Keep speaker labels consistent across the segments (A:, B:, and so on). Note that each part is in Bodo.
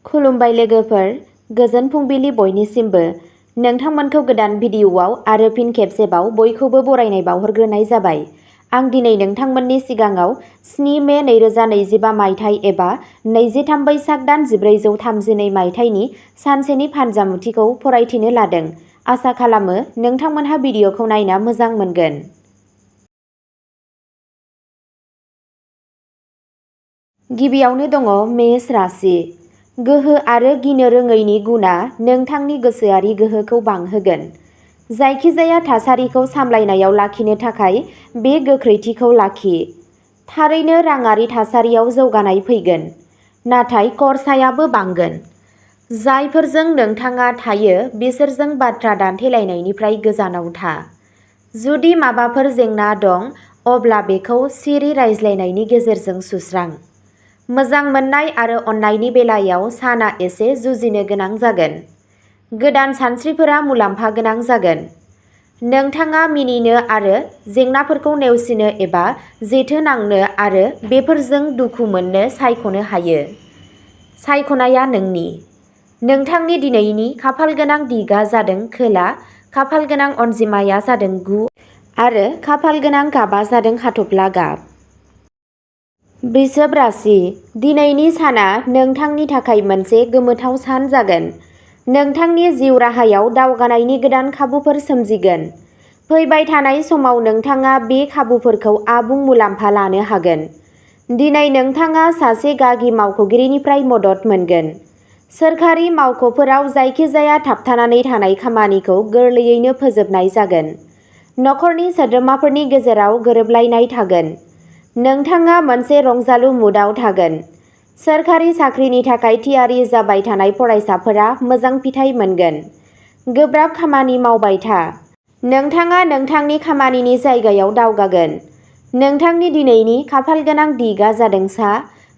A: खुलुमबाय लोगोफोर, गोजोन फुंबिलि बयनिसिमबो। नोंथांमोनखौ गोदान भिडिअ'आव आरो फिन खेबसेबाव बयखौबो बरायनाय बावहरग्रोनाय जाबाय। आं दिनै नोंथांमोननि सिगाङाव 7 मे 2025 मायथाइ एबा 23 बैसाग दान 1432 मायथाइनि सानसेनि फानजामुथिखौ फरायथिनो लादों। आसा खालामो नोंथांमोनहा भिडिअ'खौ नायना मोजां मोनगोन। गिबियावनो दङ मेष राशि। गोहो आरो गिनो रोङैनि गुनआ नोंथांनि गोसोआरि गोहोखौ बांहोगोन। जायखिजाया थासारिखौ सामलायनायाव लाखिनो थाखाय बे गोख्रैथिखौ लाखि। थारैनो राङारि थासारियाव जौगानाय फैगोन, नाथाय खरसायाबो बांगोन। जायफोरजों नोंथाङा थायो बिसोरजों बाथ्रा दान्थेलायनायनिफ्राय गोजानाव था। जुदि माबाफोर जेंना दं, अब्ला बेखौ सिरि रायज्लायनायनि गेजेरजों सुस्रां। मोजां मोननाय आरो अननायनि बेलायाव साना एसे जुजिनो गोनां जागोन। गोदान सानस्रिफोरा मुलाम्फा गोनां जागोन। नोंथाङा मिनिनो आरो जेंनाफोरखौ नेवसिनो एबा जेथो नांनो आरो बेफोरजों दुखु मोननो सायख'नो हायो। सायख'नाया नोंनि। नोंथांनि दिनैनि खाफालगोनां दिगआ जादों खोला, खाफालगोनां अनजिमाया जादों 9 आरो खाफालगोनां गाबआ जादों हाथफ्ला गाब। वृषभ राशि। दिनैनि साना नोंथांनि थाखाय मोनसे गोमोथाव सान जागोन। नोंथांनि जिउ राहायाव दावगानायनि गोदान खाबुफोर सोमजिगोन। फैबाय थानाय समाव नोंथाङा बे खाबुफोरखौ आबुं मुलाम्फा लानो हागोन। दिनै नोंथाङा सासे गागि मावख'गिरिनिफ्राय मदद मोनगोन। सोरखारि मावख'फोराव जायखिजाया थाबथानानै थानाय खामानिखौ गोरलैयैनो फोजोबनाय जागोन। नखरनि सोद्रोमाफोरनि गेजेराव गोरोबलायनाय थागोन। नोंथाङा मोनसे रंजालु मुडआव थागोन। सोरखारि साख्रिनि थाखाय थियारि जाबाय थानाय फरायसाफोरा मोजां फिथाय मोनगोन। गोब्राब खामानि मावबाय था। नोंथाङा नोंथांनि खामानिनि जायगायाव दावगागोन। नोंथांनि दिनैनि खाफालगोनां दिगआ जादों सा,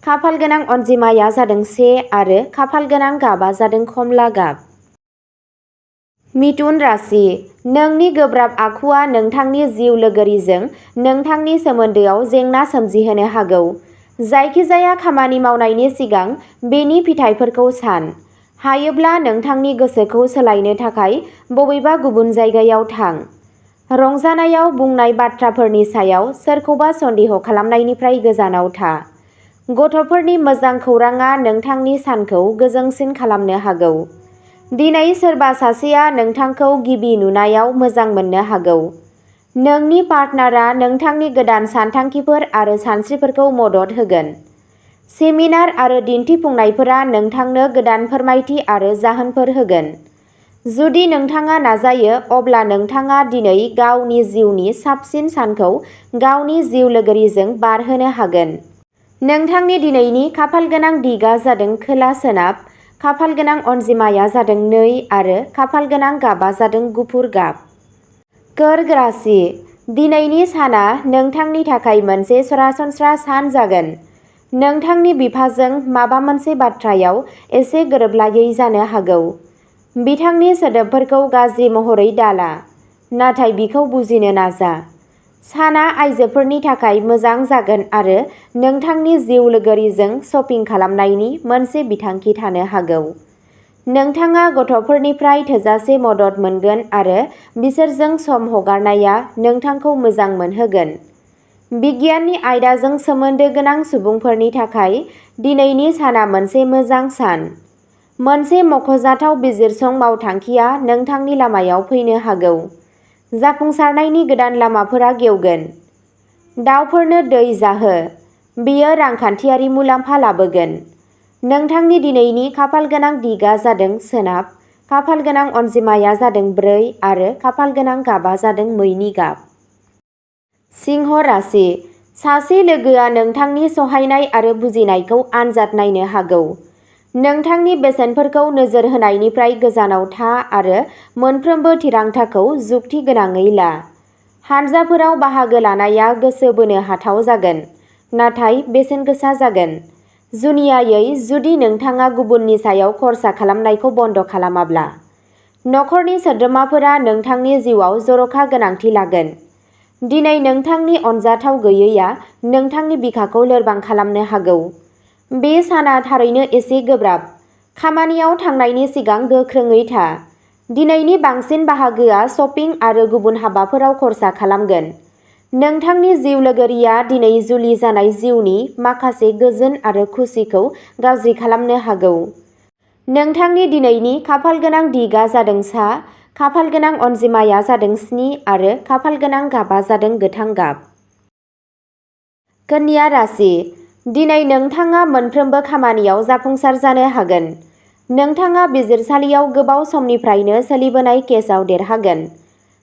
A: खाफालगोनां अनजिमाया जादों 1 आरो खाफालगोनां गाबआ जादों खमला गाब। मिथुन राशि। नोंनि गोब्राब आखुआ नोंथांनि जिउ लोगोरिजों नोंथांनि सोमोन्दोआव जेंना सोमजिहोनो हागौ। जायखिजाया खामानि मावनायनि सिगां बेनि फिथायफोरखौ सान। हायोब्ला नोंथांनि गोसोखौ सोलायनो थाखाय बबेबा गुबुन जायगायाव थां। रंजानायाव बुंनाय बाथ्राफोरनि सायाव सोरखौबा सन्देह खालामनायनिफ्राय गोजानाव था। गथ'फोरनि मोजां खौरांआ नोंथांनि सानखौ गोजोंसिन खालामनो हागौ। दिनै सोरबा सासेया नोंथांखौ गिबि नुनायाव मोजां मोननो हागौ। नोंनि पार्टनारआ नोंथांनि गोदान सानथांखिफोर आरो सानस्रिफोरखौ मदद होगोन। सेमिनार आरो दिन्थिफुंनायफोरा नोंथांनो गोदान फोरमायथि आरो जाहोनफोर होगोन। जुदि नोंथाङा नाजायो, अब्ला नोंथाङा दिनै गावनि जिउनि साबसिन सानखौ गावनि जिउ लोगोरिजों बारहोनो हागोन। नोंथांनि दिनैनि खाफालगोनां दिगआ जादों खोला-सोनाब, खाफालगोनां अनजिमाया जादों 2 आरो खाफालगोनां गाबआ जादों गुफुर गाब। कर्क राशि। दिनैनि साना नोंथांनि थाखाय मोनसे सरासनस्रा सान जागोन। नोंथांनि बिफाजों माबा मोनसे बाथ्रायाव एसे गोरोबलायै जानो हागौ। बिथांनि सोदोबफोरखौ गाज्रि महरै दाला, नाथाय बिखौ बुजिनो नाजा। साना आइजोफोरनि थाखाय मोजां जागोन आरो नोंथांनि जिउ लोगोरिजों शपिं खालामनायनि मोनसे बिथांखि थानो हागौ। नोंथाङा गथ'फोरनिफ्राय थोजासे मदद मोनगोन आरो बिसोरजों सम हगारनाया नोंथांखौ मोजां मोनहोगोन। बिगियाननि आयदाजों सोमोन्दो गोनां सुबुंफोरनि थाखाय दिनैनि साना मोनसे मोजां सान। मोनसे मख'जाथाव बिजिरसं मावथांखिआ नोंथांनि लामायाव फैनो हागौ। जाफुंसारनायनि गोदान लामाफोरा गेवगोन। दावफोरनो दै जाहो। बेयो रांखान्थियारि मुलाम्फा लाबोगोन। नोंथांनि दिनैनि खाफालगोनां दिगआ जादों सोनाब, खाफालगोनां अनजिमाया जादों 4 आरो खाफालगोनां गाबआ जादों मैनि गाब। सिंह राशि। सासे लोगोआ नोंथांनि सहायनाय आरो बुजिनायखौ आनजाद नायनो हागौ। नोंथांनि बेसेनफोरखौ नोजोर होनायनिफ्राय गोजानाव था आरो मोनफ्रोमबो थिरांथाखौ जुक्ति गोनाङै ला। हानजाफोराव बाहागो लानाया गोसो बोनो हाथाव जागोन, नाथाय बेसेनगोसा जागोन। जुनियायै जुदि नोंथाङा गुबुननि सायाव खर्सा खालामनायखौ बन्द खालामाब्ला। नखरनि सोद्रोमाफोरा नोंथांनि जिउआव जर'खा गोनांथि लागोन। दिनै नोंथांनि अनजाथाव गैयैआ नोंथांनि बिखाखौ लोरबां खालामनो हागौ। बे साना थारैनो एसे गोब्राब। खामानियाव थांनायनि सिगां गोख्रोङै था। दिनैनि बांसिन बाहागोआ शपिं आरो गुबुन हाबाफोराव खर्सा खालामगोन। नोंथांनि जिउ लोगोरिया दिनै जुलि जानाय जिउनि माखासे गोजोन आरो खुसिखौ गाज्रि खालामनो हागौ। नोंथांनि दिनैनि खाफालगोनां दिगआ जादों सा, खाफालगोनां अनजिमाया जादों 7 आरो खाफालगोनां गाबआ जादों गोथां गाब। कन्या राशि, दिनै नोंथाङा मोनफ्रोमबो खामानियाव जाफुंसार जानो हागोन। नोंथाङा बिजिरसालियाव गोबाव समनिफ्रायनो सोलिबोनाय केसआव देरहागोन।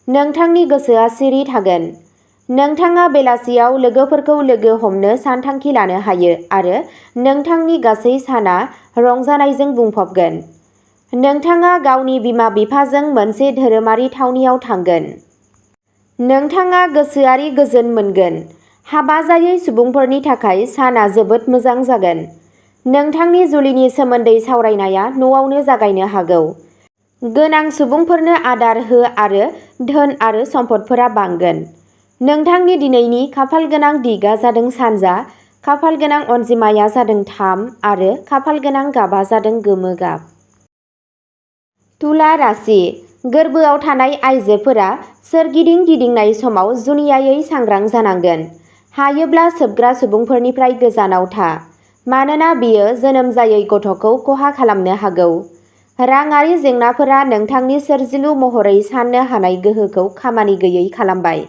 A: नोंथांनि गोसोआ सिरि थागोन। नोंथाङा बेलासियाव लोगोफोरखौ लोगो हमनो सानथांखि लानो हायो आरो नोंथांनि गासै साना रंजानायजों बुंफबगोन। नोंथाङा गावनि बिमा-बिफाजों मोनसे धोरोमारि थावनियाव थांगोन। नोंथाङा गोसोआरि गोजोन मोनगोन। हाबा जायै सुबुंफोरनि थाखाय साना जोबोद मोजां जागोन। नोंथांनि जुलिनि सोमोन्दै सावरायनाया न'आवनो जागायनो हागौ। गोनां सुबुंफोरनो आदार हो आरो धोन आरो सम्पदफोरा बांगोन। नोंथांनि दिनैनि खाफालगोनां दिगआ जादों सानजा, खाफालगोनां अनजिमाया जादों 3 आरो खाफालगोनां गाबआ जादों गोमो गाब। तुला राशि, गोर्बोआव थानाय आइजोफोरा सोरगिदिं गिदिंनाय समाव जुनियायै सांग्रां जानांगोन। हायोब्ला सोबग्रा सुबुंफोरनिफ्राय गोजानाव था, मानोना बेयो जोनोम जायै गथ'खौ खहा खालामनो हागौ। राङारि जेंनाफोरा नोंथांनि सोरजिलु महरै साननो हानाय गोहोखौ खामानि गैयै खालामबाय।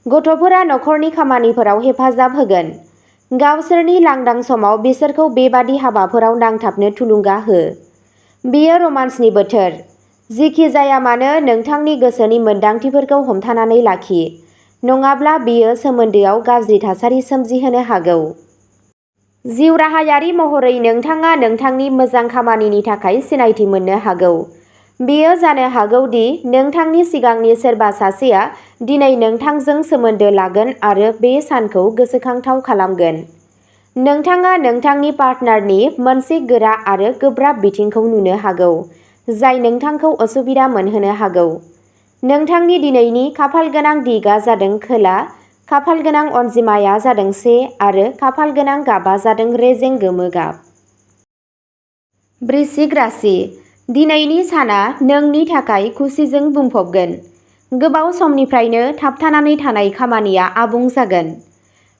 A: गथ'फोरा नखरनि खामानिफोराव हेफाजाब होगोन। गावसोरनि लांदां समाव बिसोरखौ बेबादि हाबाफोराव नांथाबनो थुलुंगा हो। बेयो रमान्सनि बोथोर। जेखि जाया मानो नोंथांनि गोसोनि मोनदांथिफोरखौ हमथानानै लाखि, नङाब्ला बेयो सोमोन्दोआव गाज्रि थासारि सोमजिहोनो हागौ। जिउ राहायारि महरै नोंथाङा नोंथांनि मोजां खामानिनि थाखाय सिनायथि मोननो हागौ। बेयो जानो हागौ दि नोंथांनि सिगांनि सोरबा सासेआ दिनै नोंथांजों सोमोन्दो लागोन आरो बे सानखौ गोसोखांथाव खालामगोन। नोंथाङा नोंथांनि पार्टनारनि मोनसे गोरा आरो गोब्राब बिथिंखौ नुनो हागौ, जाय नोंथांखौ असुबिदा मोनहोनो हागौ। नोंथांनि दिनैनि खाफालगोनां दिगआ जादों खोला, खाफालगोनां अनजिमाया जादों 1 आरो खाफालगोनां गाबआ जादों रेजें गोमो गाब। वृश्चिक राशि, दिनैनि साना नोंनि थाखाय खुसिजों बुंफबगोन। गोबाव समनिफ्रायनो थाबथानानै थानाय खामानिया आबुं जागोन।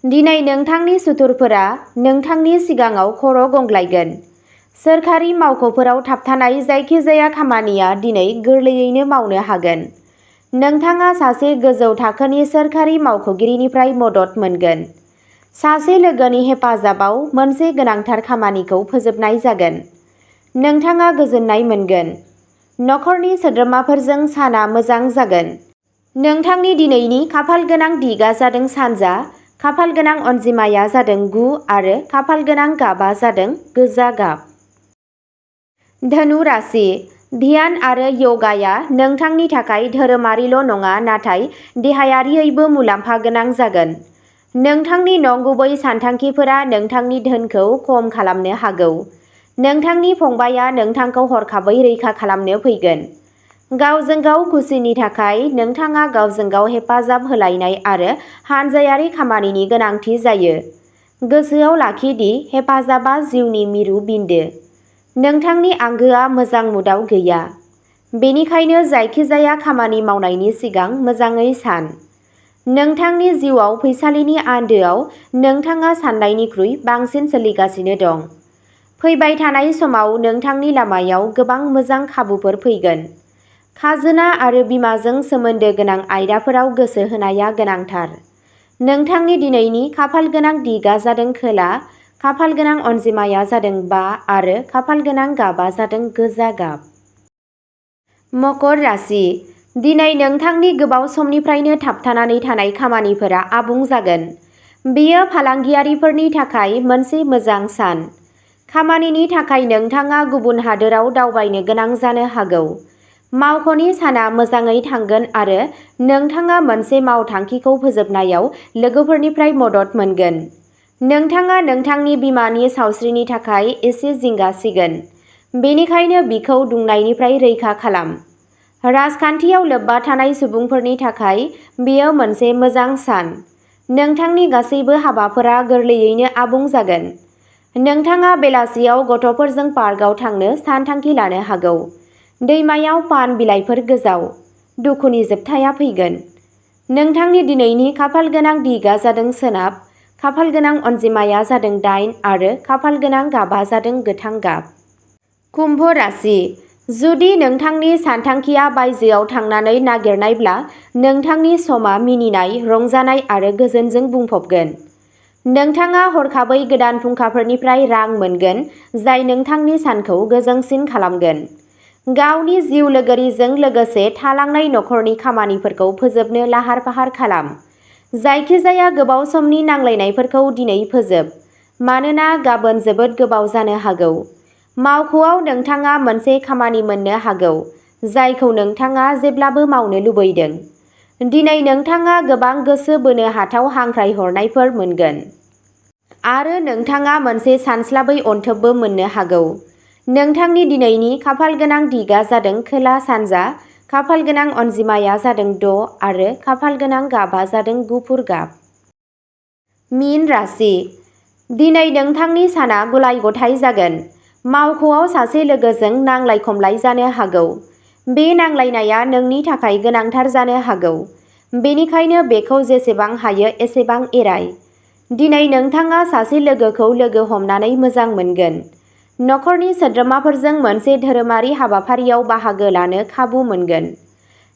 A: दिनै नोंथांनि सुथुरफोरा नोंथांनि सिगाङाव खर' गंग्लायगोन। सोरखारि मावख'फोराव थाबथानाय जायखिजाया खामानिया दिनै गोरलैयैनो मावनो हागोन। नोंथाङा सासे गोजौ थाखोनि सोरखारि मावख'गिरिनिफ्राय मदद मोनगोन। सासे लोगोनि हेफाजाबाव मोनसे गोनांथार खामानिखौ फोजोबनाय जागोन। नोंथाङा गोजोननाय मोनगोन। नखरनि सोद्रोमाफोरजों साना मोजां जागोन। नोंथांनि दिनैनि खाफालगोनां दिगआ जादों सानजा, खाफालगोनां अनजिमाया जादों 9 आरो खाफालगोनां गाबआ जादों गोजा गाब। धनु राशि, ध्यान आरो य'गाया नोंथांनि थाखाय धोरोमारिल' नङा नाथाय देहायारियैबो मुलाम्फा गोनां जागोन। नोंथांनि नंगुबै सानथांखिफोरा नोंथांनि धोनखौ खम खालामनो हागौ। नोंथांनि फंबायआ नोंथांखौ हरखाबै रैखा खालामनो फैगोन। गावजों गाव खुसिनि थाखाय नोंथाङा गावजों गाव हेफाजाब होलायनाय आरो हानजायारि खामानिनि गोनांथि जायो। गोसोआव लाखि दि हेफाजाबआ जिउनि मिरु बिन्दो। नोंथांनि आंगोआ मोजां मुडआव गैया। बेनिखायनो जायखिजाया खामानि मावनायनि सिगां मोजाङै सान। नोंथांनि जिउआव फैसालिनि आन्दोआव नोंथाङा सान्नायनिख्रुइ बांसिन सोलिगासिनो दं। फैबाय थानाय समाव नोंथांनि लामायाव गोबां मोजां खाबुफोर फैगोन। खाजोना आरो बिमाजों सोमोन्दो गोनां आयदाफोराव गोसो होनाया गोनांथार। नोंथांनि दिनैनि खाफालगोनां दिगआ जादों खोला, खाफालगोनां अनजिमाया जादों 5 आरो खाफालगोनां गाबआ जादों गोजा गाब। मकर राशि, दिनै नोंथांनि गोबाव समनिफ्रायनो थाबथानानै थानाय खामानिफोरा आबुं जागोन। बेयो फालांगियारिफोरनि थाखाय मोनसे मोजां सान। खामानिनि थाखाय नोंथाङा गुबुन हादोराव दावबायनो गोनां जानो हागौ। मावख'नि साना मोजाङै थांगोन आरो नोंथाङा मोनसे मावथांखिखौ फोजोबनायाव लोगोफोरनिफ्राय मदद मोनगोन। नोंथाङा नोंथांनि बिमानि सावस्रिनि थाखाय एसे जिंगा सिगोन, बेनिखायनो बिखौ दुंनायनिफ्राय रैखा खालाम। राजखान्थियाव लोब्बा थानाय सुबुंफोरनि थाखाय बेयो मोनसे मोजां सान। नोंथांनि गासैबो हाबाफोरा गोरलैयैनो आबुं जागोन। नोंथाङा बेलासियाव गथ'फोरजों पार्कआव थांनो सानथांखि लानो हागौ। दैमायाव पान बिलाइफोर गोजाव। दुखुनि जोबथाया फैगोन। नोंथांनि दिनैनि खाफालगोनां दिगा जादों सोनाब, खाफालगोनां अनजिमाया जादों 8 आरो खाफालगोनां गाबा जादों गोथां गाब। कुम्भ राशि। जुदि नोंथांनि सानथांखिया बायजोआव थांनानै नागिरनायब्ला नोंथांनि समआ मिनिनाय, रंजानाय आरो गोजोनजों बुंफबगोन। नोंथाङा हरखाबै गोदान फुंखाफोरनिफ्राय रां मोनगोन जाय नोंथांनि सानखौ गोजोंसिन खालामगोन। गावनि जिउ लोगोरिजों लोगोसे थालांनाय नखरनि खामानिफोरखौ फोजोबनो लाहार-फाहार खालाम। जायखिजाया गोबाव समनि नांलायनायफोरखौ दिनै फोजोब, मानोना गाबोन जोबोद गोबाव जानो हागौ। मावख'आव नोंथाङा मोनसे खामानि मोननो हागौ जायखौ नोंथाङा जेब्लाबो मावनो लुबैदों। दिनै नोंथाङा गोबां गोसो बोनो हाथाव हांख्रायहरनायफोर मोनगोन। आरो नोंथाङा मोनसे सानस्लाबै अनथोबबो मोननो हागौ। नोंथांनि दिनैनि खाफालगोनां दिगा जादों खोला-सानजा, खाफालगोनां अनजिमाया जादों 6 आरो खाफालगोनां गाबा जादों गुफुर गाब। मीन राशि। दिनै नोंथांनि साना गुलाय-गथाय जागोन। मावख'आव सासे लोगोजों नांलाय-खमलाय जानो हागौ। बे नांलायनाया नोंनि थाखाय गोनांथार जानो हागौ। बेनिखायनो बेखौ जेसेबां हायो एसेबां एराय। दिनै नोंथाङा सासे लोगोखौ लोगो हमनानै मोजां मोनगोन। नखरनि सोद्रोमाफोरजों मोनसे धोरोमारि हाबाफारियाव बाहागो लानो खाबु मोनगोन।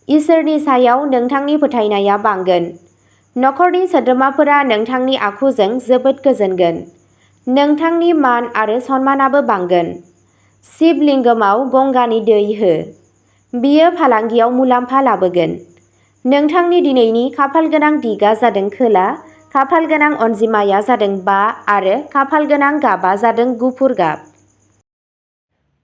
A: इसोरनि सायाव नोंथांनि फोथायनाया बांगोन। नखरनि सोद्रोमाफोरा नोंथांनि आखुजों जोबोद गोजोनगोन। नोंथांनि मान आरो सन्मानाबो बांगोन। शिव लिंगमआव गंगानि दै हो। बियो फालांगियाव मुलाम्फा लाबोगोन। नोंथांनि दिनैनि खाफालगोनां दिगा जादों खोला, खाफालगोनां अनजिमाया जादों 5 आरो खाफालगोनां गाबा जादों गुफुर गाब।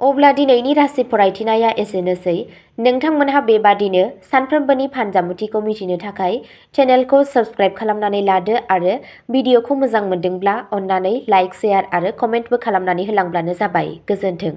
A: अब्ला दिनैनि राशि फरायथिनाया एसेनोसै। नोंथांमोनहा बेबादिनो सानफ्रोमबोनि फानजामुथिखौ मिथिनो थाखाय चेनेलखौ साबस्क्राइब खालामनानै लादो आरो भिडिअखौ मोजां मोनदोंब्ला अन्नानै लाइक, शेयार आरो कमेन्टबो खालामनानै होलांब्लानो जाबाय। गोजोन्थों।